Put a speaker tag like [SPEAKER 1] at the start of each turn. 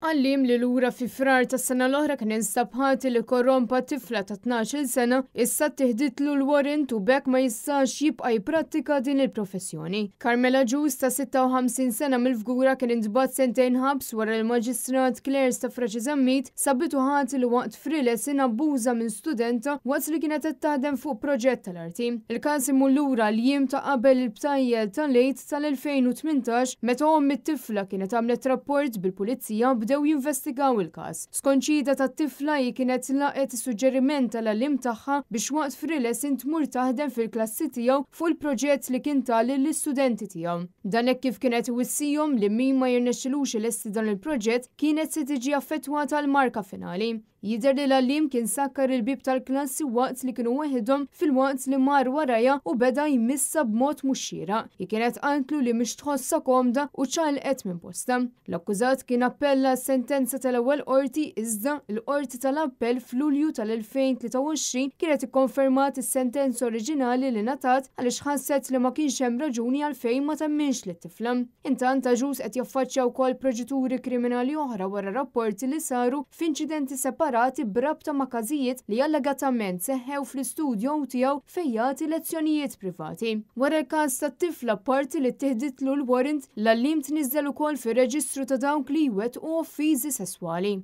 [SPEAKER 1] Għalliem li lura fi Frar tas-sena l-oħra kien instab ħati li korrompa tifla ta' 12-il sena, issa ttiħditlu l-warrant u b'hekk ma jistax jibqa' jipprattika din il-professjoni. Carmel Agius ta' 56 sena mill-Fgura kien intbagħat sentejn ħabs wara li l-Maġistrat Claire Stafrace Zammit sabitu ħati li waqt free lesson abbuża minn studenta waqt li kienet qed taħdem fuq proġett tal-arti. Il-każ imur lura għall-jiem ta' qabel il-btajjel tal-Għid tal-2018 meta omm it-tifla kienet għamlet rapport bil-pulizija bdew jinvestigaw il-każ. Skont xhieda tat-tifla hi kienet laqgħet is-suġġeriment tal-għalliem tagħha biex waqt free lesson tmur taħdem fil-klassi tiegħu fuq il-proġett li kien ta lill-istudenti tiegħu. Dan hekk kif kien qed iwissihom li min ma jirnexxilux ilesti dan il-proġett kienet se tiġi affettwata l-marka finali. Jidher li l-għalliem kien sakkar il-bieb tal-klassi waqt li kienu weħidhom filwaqt li mar warajha u beda jmissha b'mod mhux xieraq. Hi kienet qaltlu li mhix tħossha komda u ċaqlqet minn postha. L-akkużat kien appella għas-sentenza tal-ewwel qorti iżda l-Qorti tal-Appell f'Lulju tal-2023 kienet ikkonfermat is-sentenza oriġinali li ngħatat għaliex ħasset li ma kienx hemm raġuni għalfejn ma temminx lit-tifla. Intant, Agius qed jaffaċċja wkoll proċeduri kriminali oħra wara rapporti li saru f'inċidenti separati b'rabta ma' każijiet li allegatament seħħew fl-istudjo tiegħu fejn jagħti lezzjonijiet privati. Wara l-każ tat-tifla apparti li ttieħditlu l-warrant, l-għalliem tniżżel ukoll fir-reġistru ta' dawk li jwettqu offiżi sesswali.